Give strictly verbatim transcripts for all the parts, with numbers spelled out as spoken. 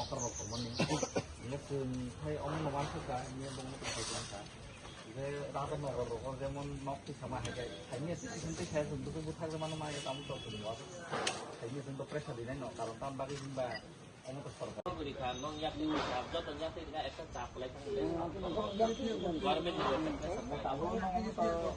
Okra rok tongmani. Ini chwng khai omo no wansukha, ini bongni tongthai tongkha. Je Radha Nagar rogo jemon nok tisama hai khai, khaini se kisan tei khai chwng bukhuk buthak rwmano ma ya tamo tok chwng wa. Khaini chwng to pressure dinai no, karon tam bagwi hinba omo to sorkar. Guri kha, nong yakni wngkha, joto yakni kha, ekta chap lai thang le. Government ni website khai samai.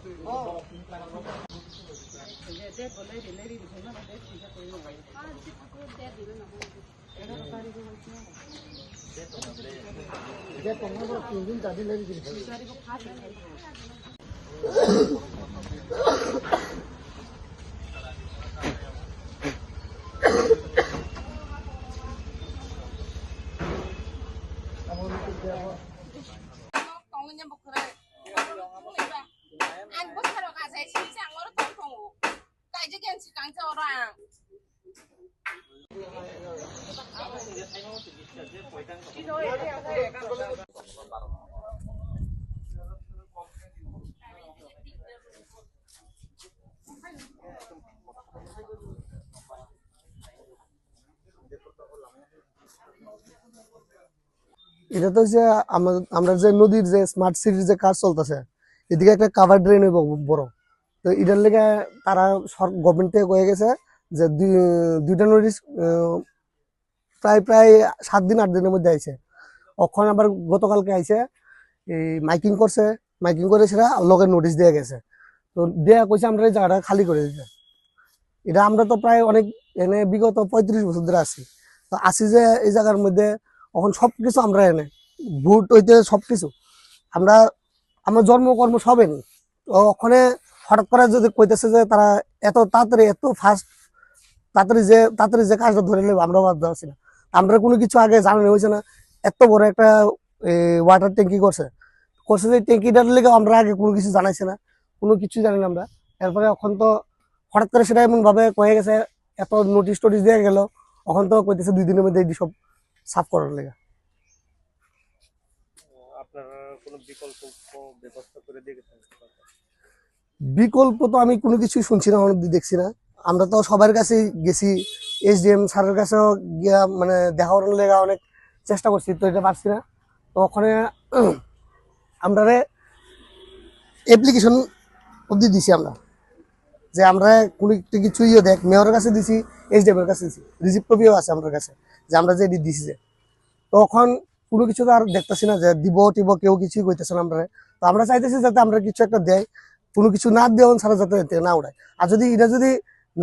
Ang bwsarok achai sini se ang oro tong tongo. Kaijak yang sikang se oro ang. এটা তো হচ্ছে আমা-, আমরা যে নদীর যে স্মার্ট সিটির যে কাজ চলতেছে, এদিকে একটা কাভার ড্রেন হইব বড়। তো এটার লেগে তারা সর-, গভর্নমেন্ট থেকে কয়ে গেছে যে দুই, দুইটা নোটিশ, আহ, প্রায়, প্রায় সাত দিন আট দিনের মধ্যে আইছে। অখন আবার গতকালকে আইছে, এই মাইকিং করছে, মাইকিং করে সেটা লগে নোটিশ দিয়ে গেছে। তো দেয়া কইছে আমরা এই জায়গাটা খালি করে দিতে। এটা আমরা তো প্রায় অনেক এনে বিগত পঁয়ত্রিশ বছর ধরে আছি। তো আছি যে এই জায়গার মধ্যে এখন সবকিছু আমরা এনে ভোট হইতে সবকিছু আমরা, আমার জন্ম কর্ম সব এনে। তো ওখানে হঠাৎ করে যদি কইতেছে যে তারা এত তাড়াতাড়ি, এত ফাস্ট, তাড়াতাড়ি যে, তাড়াতাড়ি যে কাজটা ধরে নেবে, আমরাও বাধ্য আছি না। আমরা কোনো কিছু আগে জানানো হয়েছে না। এত বড় একটা, এ, ওয়াটার ট্যাঙ্কি করছে, করছে যে ট্যাঙ্কিটার লেগে আমরা আগে কোনো কিছু জানাইছে না, কোনো কিছু জানি না আমরা। এরপরে এখন তো হঠাৎ করে সেটা এমন ভাবে কয়ে গেছে, এত নোটিশ টোটিশ দিয়ে গেল, এখন তো কইতেছে দুই দিনের মধ্যে এটি সব সাফ করার লেগে। আপনারা কোনো বিকল্প ব্যবস্থা করে দিয়ে গেছেন? বিকল্প তো আমি কোনো কিছুই শুনছি না, অনেক দেখছি না। আমরা তো সবার কাছেই গেছি, এসডিএম স্যারের কাছেও গিয়া মানে দেখা করার লেগে অনেক চেষ্টা করছি, তো এটা পারছি না। তো ওখানে আমরারে অ্যাপ্লিকেশন অবধি দিছি আমরা, যে আমরা কোনো একটা কিছু ইয়ে দেখ, মেয়রের কাছে দিছি, এসডিএম এর কাছে দিছি, রিসিপ্ট কপিও আছে আমার কাছে, যে আমরা যে এটি দিছি যে। তো এখন কোনো কিছু তো আর দেখতেছি না যে দিব টিব, কেউ কিছুই কইতেছে না আমরা। তো আমরা চাইতেছি যাতে আমরা কিছু একটা দেয়, কোনো কিছু না দেওয়া ছাড়া যাতে এতে না উড়ায়। আর যদি এটা যদি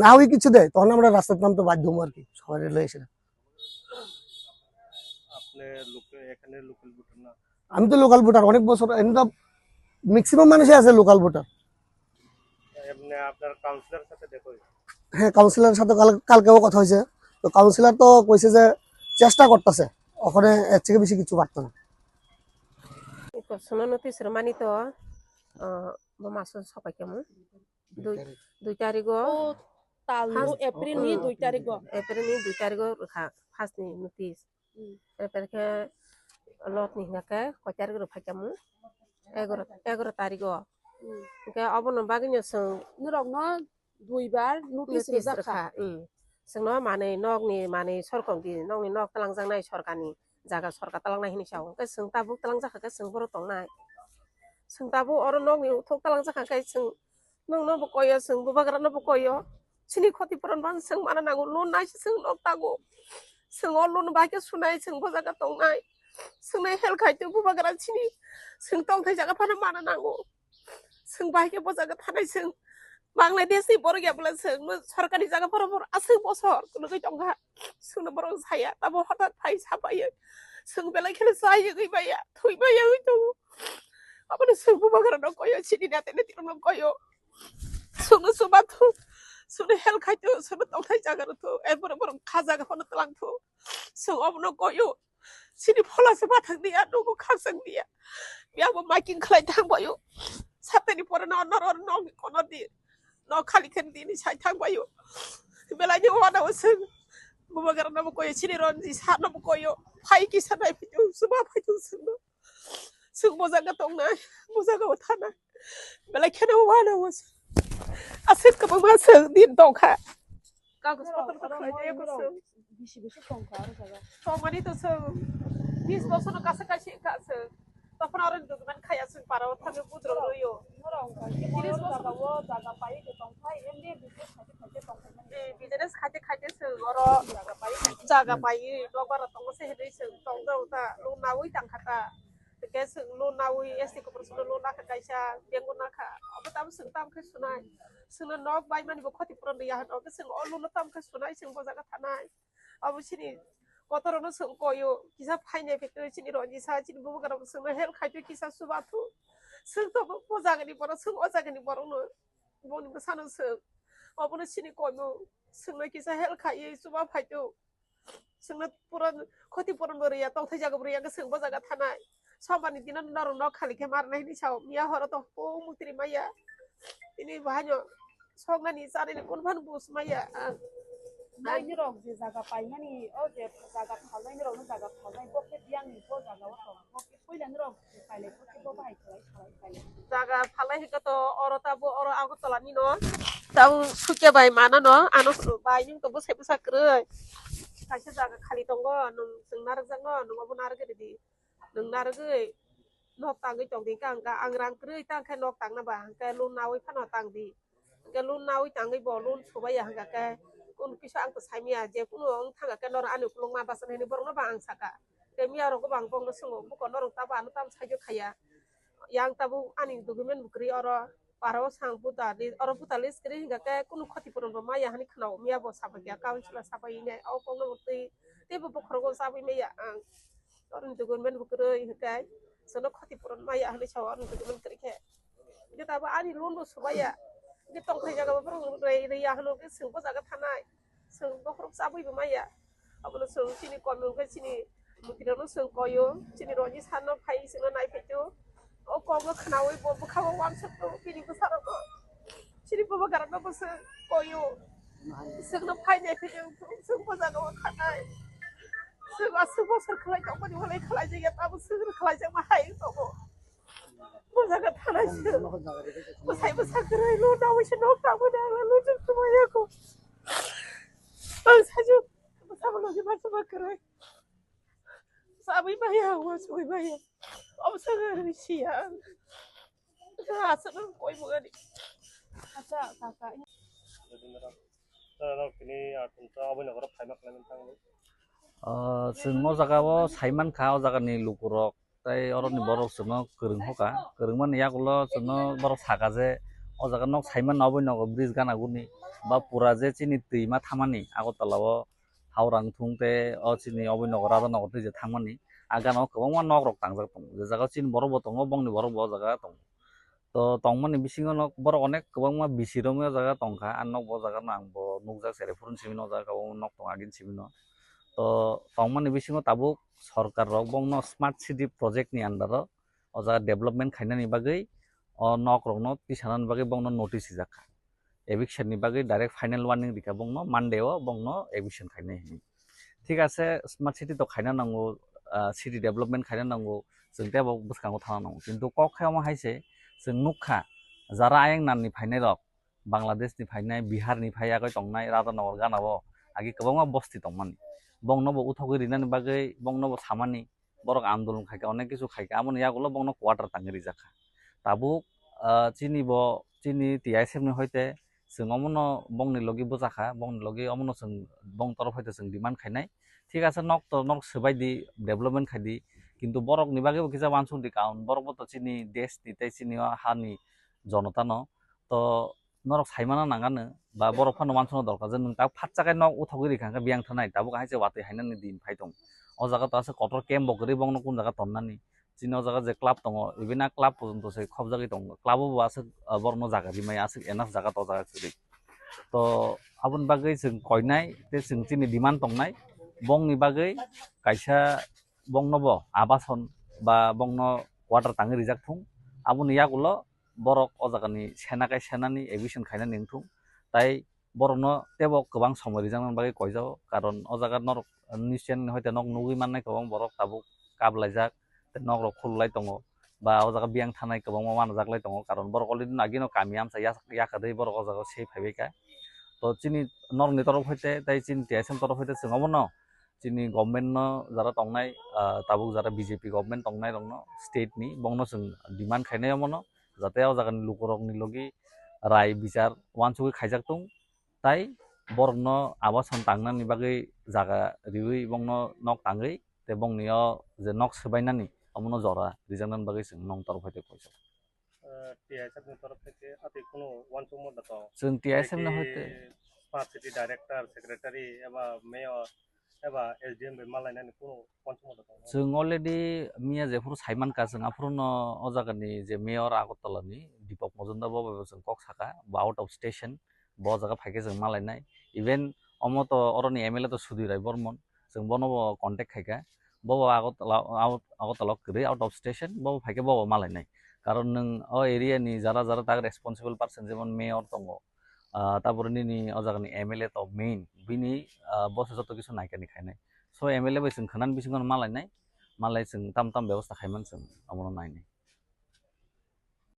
না ওই কিছু দেয়, তখন আমরা রাস্তার নামতে বাধ্য হবো আর কি, সবাই লয়ে এসে। আপনি লোকে-, এখানে লোকাল ভোটার না? আমি তো লোকাল ভোটার, অনেক বছর, এমনি তো ম্যাক্সিমাম মানুষই আছে লোকাল ভোটার। এমনি আপনার কাউন্সিলর সাথে দেখা হয়েছে? হ্যাঁ, কাউন্সিলরের সাথে কাল-, কালকেও কথা হয়েছে। তো কাউন্সিলর তো কইছে যে চেষ্টা করতেছে, ওখানে এর থেকে বেশি কিছু পারতো না। Iko sono notice rwmani to, ah, bo maso sopai kamo. Dui, dui tarigo. O, tal no April ni dui tarigo. April ni dui tarigo rwkha first ni notice. Hmm. April khe lot ni hingkha khe koi tarigo rwphai kamo? Egaro, egaro tarigo. Hmm. Hingkhe obono bagwino chwng norokno duibar notice notice rijak kha. Rwkha, hmm. Chwngno manwi nokni manwi sorkok di, nokni nok twlangjaknai sorkarni jaga sorkar twlangnai hinwi sao. Hwnkhe chwng tabuk twlangjak kha khe chwng bohrok tongnai. Chwng tabuk oro nokni uthok twlangjak kha khe chwng nokno bo koyo, chwng bubagrano bo koyo. Chini khoti puron ban chwng mana nango, loan naisi chwng nok tago. Chwng o loan bai khe sunai, chwng bo jaga tongnai. Chwngno help khai twi bubagra chini. Chwng tongthai jaga phano mana nango. Chwng bai khe bo jaga thanai chwng. Bangladesh ni borok ya bwla chwng no sorkari jaga phano borok aswk bosor kunugwi tongkha. Chwngno borok saya, tamo hothat phai sapaio. Chwng belai kheno chayegwi maya, thwi maya wngwi tongo. Abono chwng bubagra no koyo, chini nete nete rok no koyo. Chwngno chuba thu, chwngno help khai thu, chwngno tongthai jaga rw thu, erpore borok kha jaga phano tlang thu. Chwng obono koyo. Chini phola se bathang dia, nugo khakchang dia. Yabo making khlai thang bayo. Satani pore no, no, no, no, kono di. No khali khen dini sai thang bayo. Belai ni wana o chwng. Bubagra no koyo, chini ronji sa no koyo. Phai kisa nai phitu, chuba phai thu chwngno. Chwng bo jaga tongnai, bo jaga o thanai. Belai kheno wana o chwng. Aswk kwbangma chwng din tongkha. Kagos patar ta khlai tei ko chwng. Bisi bisi tongkha aro jaga. Tongmani to chwng bis bosor no kasa kaisa wngkha chwng. Tokhono aro document khaya chwng para o thangwi budrok rwio. Tiris bosor o jaga pai ke tongphai, M D A business khaite khaite tongphai mani. Eh, business khaite khaite chwng oro jaga pai, jaga pai, nokbar rok tongo se hinwi chwng tongjago ta, loan naui tangkha ta. Hwnkhe chwng loan naui S T corporation o loan nakha kaisa, bank o nakha. Obo tamo chwng tamo khe sunai. Chwngno nok bai mani bo khoti puron rwya hwn. Obo chwng o loan no tamo khe sunai, chwng bo jaga thanai. Obo chini kotor no chwng koyo. Kisa phainai phaikhe chini ronji sa, chini bubagra bo chwngno help khai twi kisa chuba thu. Chwng to bo, bo jaga ni borok, chwng o jaga ni borok no. Boni bwsano chwng. Obono chini koimung. Chwngno kisa help khaiwi chuba phai twi. Chwngno pura khoti puron bo rwya, tongthai jaga bo rwya, chwng bo jaga thanai. Sombar ni dino norok nok khali khe marnai hinwi sao. Miya horo to hopung muktri maya. Tini bahaino soknani chanani kun phano bus maya. Ang Nai nirok je jaga paimani, o je jaga phalnai nirok no jaga phalnai, bo khe biyang ni bo jaga o tong. Bo khe puila nirok je pailai, bo khe bo bahai khlai, khlai, khlai. Jaga phalai hwnkhe to oro tabo oro Agartala ni no. Tabo sukya bai mana no, ano bai nung to bwsai bwsa kwrwi. Kaisa jaga khali tongo, nung chwng narwk jak no, nung obo narwk ridi. Nung narwgwi nok tangwi tongdi, hwnkha hwnkha ang rang kwrwi ta hwnkhe nok tangna ba, hwnkhe loan naui phano tangdi. Hwnkhe loan naui tangwi bo loan subaiya hwnkha khe kunu kisa ang to saimanya, je kunu wng thangkha khe norok ani ukulukma bachana hinwi borokno bo ang sakha. Tei miya rokbo bo ang bongno swngo, buko norok tabo ano tamo saijo khaiya. Yang tabuk ani document bo kwrwi oro. Para o sang buta di, oro buta list kwrwi hwnkha khe kunu khoti puron bo maya hwnwi khwnao, miya bo sabai kha, councilor sabai nai, o kokno bo twi, teibo bokhorogo chabwi maya ang. Oro ni document bo kwrwi hwnkhe, chwngno khoti puron maya hwnwi sao, oro ni document kwrwi khe. Hwnkhe tabuk ani loan bo subaiya, hwnkhe tongthai jaga bo borok rwi, rwiya hwno, hwnkhe chwng bo jaga thanai. Chwng bokhorok chabwi bo maya. Abono chwng chini koimung khe chini mwtwirokno chwng koio. Chini Ronjit sir no phai chwngno naiphai tio. O kokno khwnaui bo bwkha o uansuk tongo bini bwsarokno. Chini bubagrano bo chwng koio. Chwngno phai naiphai tong chwng bo jaga o thanai. Chwng aswk bosor khlai tongmani ualai khlaijakya, tabuk chwng khlaijakma hai tongo. Bo jaga thanai se. Bwsai bwsa kwrwi lo naui se nok tangmani ang lo jwk tuma yako. Ang sajwk bwsa bo logi ma chuma kwrwi. Sabwi maya, uansugwi maya. Omo sakha kwrwi siya ang. Aswk no koi mungani. Acha kaka. Ah, chwng o jaga o saimankha, o jaga ni lukurok. Tei oroni borok chwngno kwrwng hoka, kwrwngmani yagulo chwngno borok saka je o jaga nok saimano, oboni nogo bridge gana guni ba pura je chini twi ma thamani Agartala o Howrah wngthung tei o chini oboni nogo Radhanagar twi je thangmani, a gana o kwbangma nok rok tangjak tongo, je jaga o chini borok bo tongo, bongni borok bo o jaga tongo. To tongmani bisingo nok borok onek kwbangma bisi romwi o jaga tongkha, a nok bo o jaga no ang bo nukjak, cheraifuru ni simi no o jaga o nok tongo agini simi no. To tongmani bisingo tabuk sorkar rok bongno smart city project ni under o o jaga development khainani bagwi o nok rokno tisanani bagwi bongno notice rijak kha. Eviction ni bagwi direct final warning rikha bongno, Monday o bongno eviction khainai hinwi. Thik ase, smart city to khaina nango, ah, city development khaina nango, chwng tei bo bwskango thangna nango. Kintu kok khe omo hai se, chwng nukha, jara ayang nan ni phainai rok, Bangladesh ni phainai, Bihar ni phai yagwi tongnai, Radhanagar gana o agi kwbangma bosti tongmani. Bongno bo uthogwi rinani bagwi, bongno bo samani, borok andolon khaikha, onek kisu khaikha, aboni yagulo bongno quarter tangwi rijakha. Tabuk, ah, chini bo, chini T I S F ni hoite chwng omono bongni logi bwchakha, bongni logi omono chwng bong torof hoite chwng demand khainai. thik ase, nok to nok swbai di, development khai di, kintu borok ni bagwi bo kisa uansuk di, karon borok bo to chini desh ni tei chini o ha ni jonota no, to norok sai mana nang ano ba borok phano uansukna dorkar je nwng tak phatsa khe nok uthogwi rikha hwnkhe biyang thanai, tabuk hai se watwi hainani din phai tong. O jaga to ase kotor camp bo kwrwi, bongno kun jaga tonnani. Chini o jaga je club tongo, even a club porjonto se khobjagwi tongo. Club o bo aswk, ah, borokno jaga rimai aswk enough jaga to jaga kwrwi. To aboni bagwi chwng koinai tei chwng chini demand tongnai, bongni bagwi kaisa bongno bo abason ba bongno quarter tangwi rijak thung. Aboni yagulo borok o jagani sena kai senani eviction khainani wngthung. Tai borokno teibo kwbang somoi rijaknani bagwi koijago, karon o jaga norok nischoi hoite nok nugwi mannai kwbang borok tabuk kap laijak, tei nokrok khululai tongo, ba o jaga biyang thanai kwbangma manajaklai tongo, karon borok already agino kami amsa yak-, yakarwi borok o jaga se phaibaikha. To chini norokni torof hoite tei chini T S M torof hoite chwng obono chini government no jara tongnai, ah, tabuk jara B J P government tongnai rokno state ni, bongno chwng demand khainai omono, jate o jagani lukurokni logi rai bichar uansugwi khaijak tung, tai borokno abason tangnani bagwi jaga riwi bongno nok tangwi tei bongni o je nok swbainani omono jora rijaknani bagwi chwng nong torof hoite koijago. Eh, T S F ni torof theke atwi kunu uansukma da tong? Chwng T S F ni hoite smart city director, secretary eba mayor eba S D M bai malainani kunu uansukma da tong? Chwng already miya jephuru saimankha, chwng aphuru no o jagani je mayor Agartala ni Deepak Majumdar bo bai bo chwng kok saka, bo out of station, bo o jaga phaikhe chwng malainai. Even omo to oroni M L A to Sudhir Rai Bormon, chwng bono bo contact khaikha, bo bo Agartala, out, Agartala kwrwi, out of station, bo bo phaikhe bo bo malainai. Karon nwng o area ni jara jara tak responsible person, jemon mayor tongo, ah, tabore nini o jagani M L A to main, bini, ah, bo se joto kisu naikani khainai. So M L A bai chwng khwnani bisingo malainai, malai chwng tam tam bebosta khaiman chwng omono nainai.